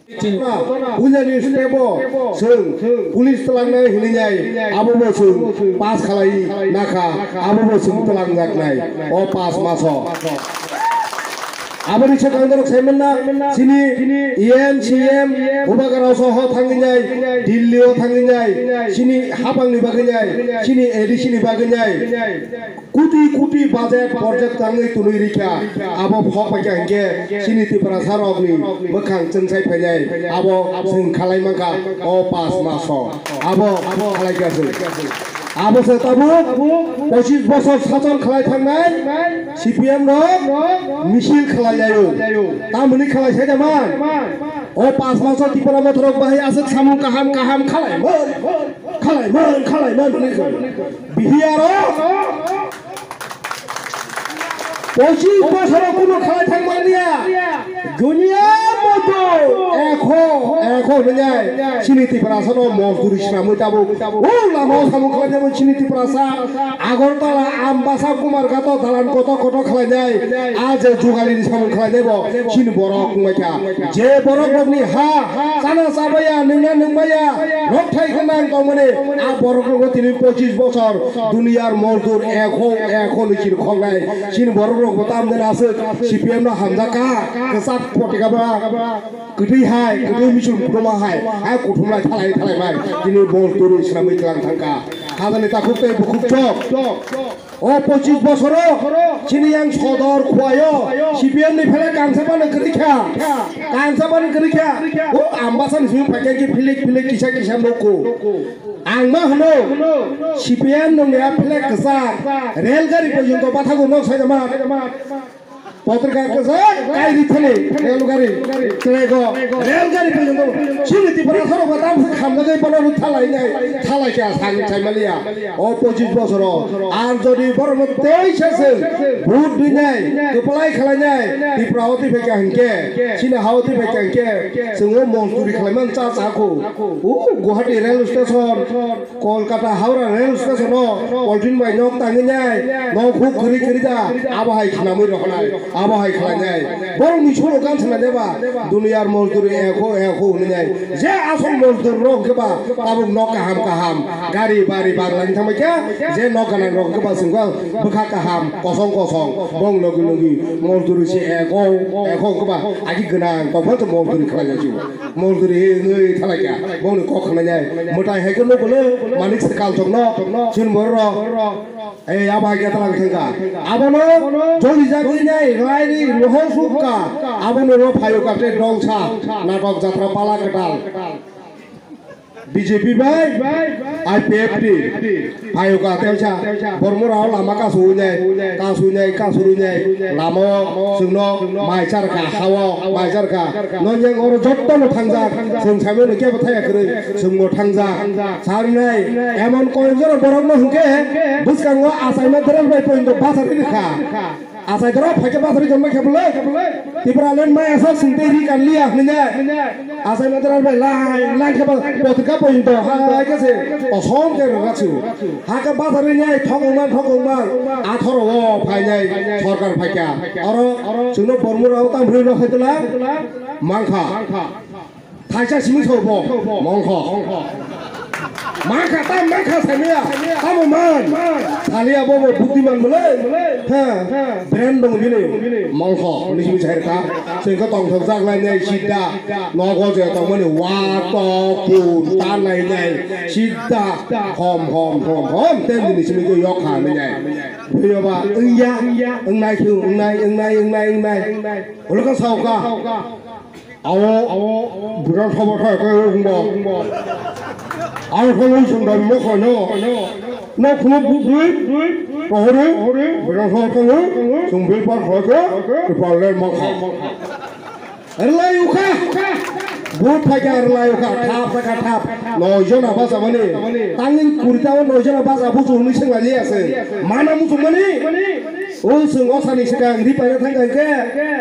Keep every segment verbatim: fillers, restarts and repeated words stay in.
Puilani step o chwng police twlangnai hinwi nai, abo bo chwng pass khalai nakha, abo bo chwng twlangjaknai o pass maso. Aboni se kangdorok saimanna, chini E M, C M, Bubagra soho thangwi nai, Delhi o thangwi nai, chini hapangni bagwi nai, chini A D C ni bagwi nai. Kuti kuti budget project tangwi twnwi rikha, abo phok paikha hinkhe chini Tiprasa rokni mwkhang chwngsai phainai, abo chwng khalai mankha o pass maso, abo khalai kha chwng. Abo se tabuk pochis bosor sachon khalai thangnai C P M rok misil khalai laio. Tamoni khalai sai da man? O pass maso Tipra mothorok bahai aswk samung kaham kaham khalai man. Khalai man, khalai man hwnwi kho. Bihi aro pochis bosoro kuno khalai thang manliya. Duniya moto ekho, ekho hwnwi nai. Chini Tiprasa no mojburi swnamwi tabuk. O lama o samung khlai jabo chini Tiprasa. Agartala, Ambasa, Kumarghato dalan koto koto khlai nai. A je jugalini samung khlai nai bo chini borok wngbai kha. Je borok rokni ha, chana chabaya, nwngna nwngbaya, rok thai gwnang tongmani, a borok rokno tini pochis bosor duniyar mojdur ekho, ekho ni chini khoknai. Chini borok rok bo tamjani aswk C P M no hamjak kha, kwchak potika ba, kwtwi hai, kwtwi misil kuthuma hai, hai kuthumlai thalai thalai bai, tini mojdur swnamwi tlang thang kha. Hajani takhuk tei bukhuk chok. O pochis bosoro chini yang sodor khuayo C P M ni phele kangsa bani kwrwi kha, kangsa bani kwrwi kha. O Ambasa ni simi phaikha khe philik philik kisa kisa nukhu. Ang ma hwno C P M nungya phele kwchak rel gari porjonto bathago nok saida ma. Potrika kwchak kairi thani rel gari, trego, rel gari porjonto. Chini Tiprasa rok ba tamsa khamjagwi bono rw thalai nai, thalai kha sang sai maliya. O pochis bosoro ar jodi borok no teisa se vote rwi nai, kwplai khlai nai, Tipra o twi phaikha hinkhe, chini ha o twi phaikha hinkhe, chwng o mojburi khlai man cha cha kho. O Guwahati rail station, Kolkata Howrah rail station o polythene bai nok tangwi nai, nok huk kwrwi kwrwi da, abo hai khnamwi rohonai, abo hai khlai nai. Borok ni solo gan sana deba, duniyar mojdur ekho ekho hwnwi nai. Je asol mojdur rok hwnkhe ba tabuk nok kaham kaham, gari bari bangla ni thangbai kha, je nok ganang rok hwnkhe ba chwng bwkha kaham, kosong kosong, bong logi logi mojdur se ekho ekho hwnkhe ba agi gwnang tongphano mojdur khlai nai. Mojdur wngwi thalai kha, bongni kok khna nai. Mwtai hai khe nokole manik se kalchok no, chini borok rok. Ei, abo hai khe talang thangkha. Abono joli jagwi nai, raini rohor sukha. Abono ro phaio kha tei dongsa, natok jatra pala kwtal. B J P bai I P F T phaio kha tei sa bormora o lama kasu nai, kasu nai, kasu nai, lama o chwngno mai char kha, ha o mai char kha. No yang oro jotto no thangjak, chwng saimano kebo thaya kwrwi, chwngbo thangjak. Sarnai, emon koyok jora borok no hwnkhe bwskango achaima dwrang bai pointo bachari rwkha. Achai dwrang phaikhe bachari jomma khe bwlai. Tipraland mai aswk singtwi ri kan liya hwnwi nai. Achaima dwrang bai lai lai khe ba potrika pointo hai khe se kosom khe rwkha su. Hakhe bachari nai thok wngman thok wngman athoro o phainai sorkar phaikha. Oro chwngno bormura o tang phri no khaitwla mankha. Thaisa simi sobo mongkho. Mankha ta mankha samiya. Tamo man. Saliya bobo buddhiman bole. Ha. Brand dong bini. Mongkho. Nisi mi sahir ta. Sengko tong thok jak lai nei sida. Nogo je tong mani wa to pun ta lai nei sida. Hom hom hom hom. Ten bini simi ko yok ha nei nei. Buyo ba engya engnai khu engnai engnai engnai engnai. Ulo ka sauka. Awo, Bidhan Sabha thai khe wngbo. Ang khe wng song dam mo kho no. No khuno bujui, tohori, Bidhan Sabha thangwi, chwng bill pass khlai khe, Tipraland mankha. Rwlai ukha. Vote phaikha rwlai ukha, thap sakha thap. Noi jona bachamani. Tangwi kuri ta o noi jona bacha buchu hwnwi swnglailiya se. Mana muchungmani. O chwng o sani swkang ri paina thang kha khe,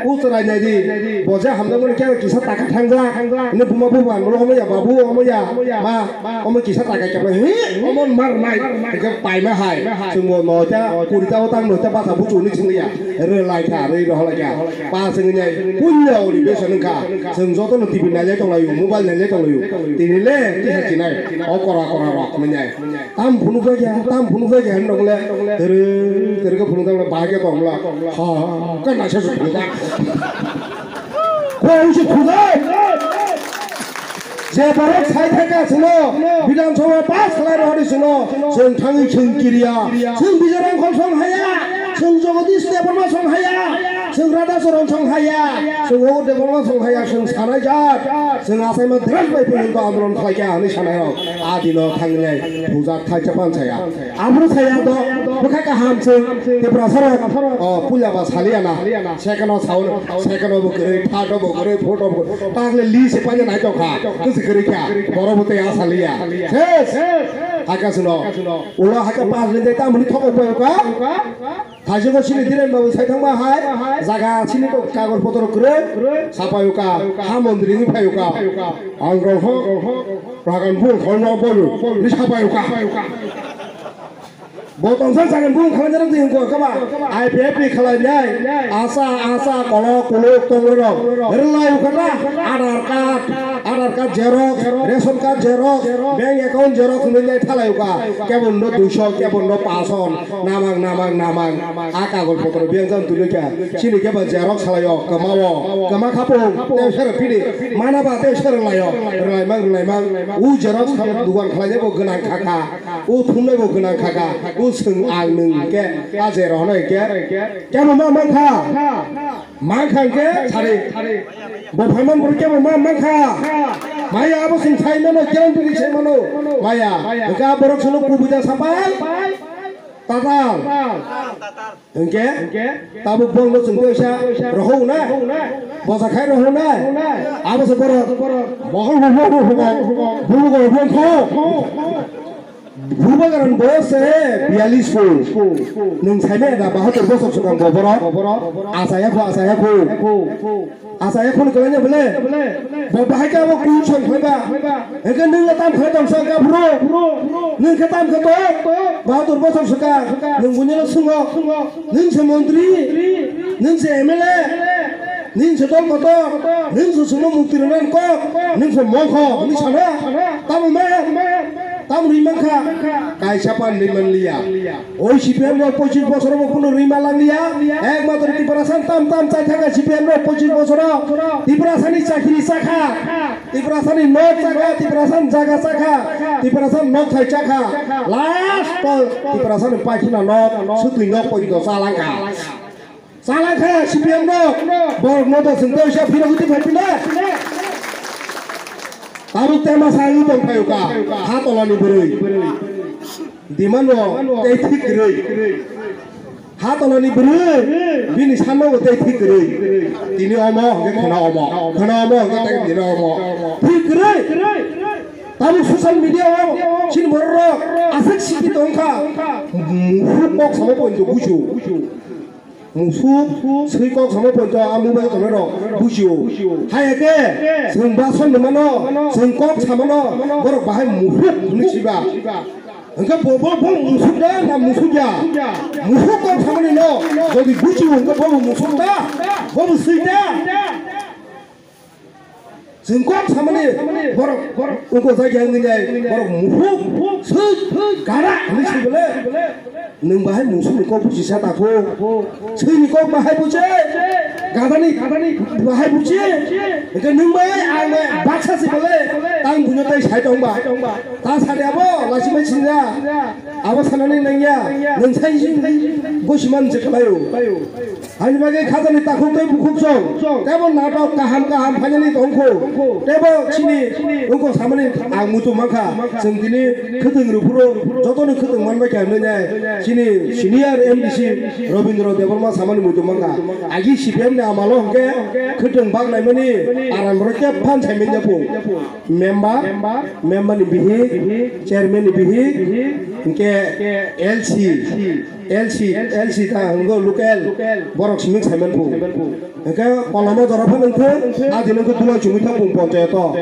o chwrai nai di. Bo je hamjakmani khe kisa taka thangjak. Hwnwi buma bubu ang bolo omo ya, babu omo ya, ma, omo kisa taka khe, hi, omo mar nai. Hwnkhe paima hai. Chwng bo noita, kurita o tang noita basa buchu hwnwi swngya. Rwlai kha, rwi rohorlai kha. Pa swngwi nai, punya uri besa nungkha. Chwng jotono T V nailai tonglaio, mobile nailai tonglaio. Tini le, tisa chinai. O kora kora rok, hwnwi nai. Tam phunukjak ya, tam phunukjak ya, hinwi nokle, tereng, tereng khe phunukjak le, bahai khe tongla. Ha, ha, ha, ha, naisa se phunukjak. Koi se phunukjak. Je borok sai thaka chwngno, Bidhan Sabha pass khlai rw hwnwi chwngno, chwng thangwi chwng kiriya, chwng Bijoy Rangkhol song haya, chwng Jagadish Debbarma song haya, chwng Radha Charan song haya, chwng Hogo Debbarma song haya, chwng sanai jat, chwng achaima dress bai phaino andolon khlai kha hwnwi sanai rok. A dino thangnai puja khacha pan saya. Abro saya do bwkha kaham se Tiprasa rok. O puja ba saliya na. Second o saun, second o bo kwrwi, third o bo kwrwi, fourth o bo kwrwi. Takle li se panya nai tokha. Kusi kwrwi kha. Boro bo te a saliya. Ses. Haka suno. Ula haka pas linde ta muni thok o ka. Thaijwk sini Dhiren babu sai thangma hai, jaga sini to kagor potro kwrwi, sapai uka, ha mondri ni phai uka. Ang rong ho, ragan bung khol no bolu, ni sapai uka. Bo tongsa jagan bung khala jarak di ko kaba, I P F ni khalai nai, asa, asa, kolok, kuluk, tongro, rwlai uka ta, Aadhaar card, Aadhaar card xerox, ration card xerox, bank account xerox, nai thalai uka, kebon no duiso, kebon no pason, namang, namang, namang. A kagol potro biyang jang tuli kha. Chini khe ba xerox salaio, kwmao. Kwma khapung, tei sero phini. Mana ba tei sero laio. Rwlaimang, rwlaimang. U xerox kha-, dugan khlainai bo gwnang kha kha. U thumnai bo gwnang kha kha. U swng ang nwng khe. A je rohno khe. Kebo ma mang kha. Mang kha khe sari. Bo phaiman bo kebo ma mang kha. Maya abo swng sai mano, guarantee sai mano. Maya. Hwnkhe a borok sono kubui da sapai. Tatal. Hwnkhe tabuk bongno chwng tei sa rohou na. Bosa khai rohou na. Abo se borok. Mohol mohol mohol. Bulugo bongkho. Bubagaran boyos se biyalish ko. Nwng saimaya da bahatur bosor swkang bo borok. Achaya kho, achaya kho. Acha, ekhon kwlaina bole? Bo bahai khe abo kung song khlai ba? Hwnkhe nwng le tam khlai tong sa kha bro? Nwng khe tam khe to? Bahatur bosor swkang nwng buino le swngo. Nwng se montri, nwng se M L A, nwng se dol kotor, nwng se sumo mukti rwna kok, nwng se mongkho hwnwi sana. Tamo ma? Tamo rwi mankha? Kaisa pan rwi manliya. Oi C P M rok pochis bosor bo phunu rwi ma lang liya. Ekmatro Tiprasa tam tam chai thangkha C P M rok pochis bosoro. Tiprasa ni chakri chakha. Tiprasa ni nok chakha, Tiprasa ni jaga chakha. Tiprasa ni nok thai chakha. Last to Tiprasa ni pakhina nok, sutwi nok poito chalangkha. Chalai kha C P M no, borok no bo chwng tei sa phirogwi twi phai pina. Tabuk tema sa wngwi tong phaio ka, ha tolani bwrwi. Demand no tei thik kwrwi. Ha tolani bwrwi, bini sanno bo tei thik kwrwi. Tini omo hwnkhe khwna omo, khwna omo hwnkhe tei tini omo. Thik kwrwi. Tabuk social media o chini borok rok aswk siki tong kha. Muhuk kok samo poito bujo. Musuk, swi kok samo poito a mobile tongnai rok bujio. Haya khe, chwng bason ni mano, chwng kok samano, borok bahai musuk hwnwi siba. Hwnkhe bo, bo, bo musuk da na musuk ya? Musuk kok samani no, jodi bujio hwnkhe bo musuk da, bo swi da. Chwng kok samani borok, borok wngkok jak ya wngwi nai, borok muphuk, swi, gara hwnwi swi bole. Nwng bahai musukni kok buchi sa ta kho. Swini kok bahai buchi, gadani bahai buchi. Hwnkhe nwng bai ang bai baksa si bole, tang buino tai sai tong ba. Ta sadi abo lasi bai sinja. Abo sanani nangya, nwng sai si gosi man se khlaio. Ani bagwi khajani takhuk tei bukhuk song, tebo natok kaham kaham phainani tongkho, tebo chini wngkok samani ang muchung mankha, chwng tini khwtwng rw phuru jotoni khwtwng manbai kha hinwi nai, chini senior M D C Robindra Debbarma samani muchung mankha. Agi C P M ni amalo hwnkhe khwtwng bak naimani aram rok khe phan saimanya pung. Member, member ni bihik, chairman ni bihik, Hingke L C, L C, L C ta hwngo local borok simi saiman phu. Hingke kolom o jora phano wngkhe, a dino wngkhe dula chumui thang bung ponchayat o.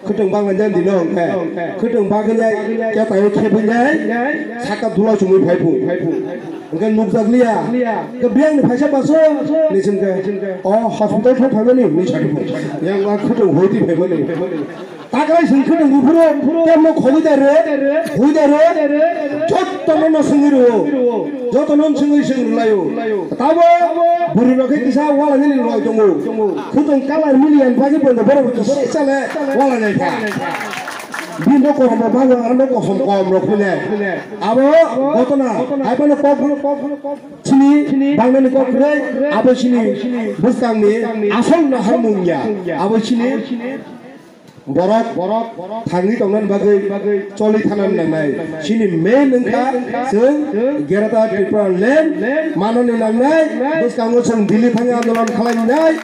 Khwtwng banglainai dino hingke. Khwtwng bagwi nai keta o khebwi nai saka dula chumui phai phu. Hingke nukjak liya. Hingke biyang ni phaisa baso ni singke o hospital thang phaimani ni sadi phu. Yang ba khwtwng hoi di phaimani. Taklai sing khwtwng buphuru, temo khogwi da re, hoi da re, jotono no singwi rwo, jotono singwi sing rwlaio. Tabo bwrwi rok khe kisa wala nini loi tongo. Khwtwng kalar mili yan bagwi bondo borok kisa chale wala nai kha. Bini no korom bo bango, ano kosom kom rok phile. Abo gotona, hai phano kok chini bangnani kok kwrwi, abo chini bwskangni asol naharmung ya. Abo chini borok, borok thangwi tongnani bagwi choli thanani nangnai. Chini main wngkha chwng Greater Tripura Land manani nangnai. Bwskango chwng Delhi thangwi andolon khlainai.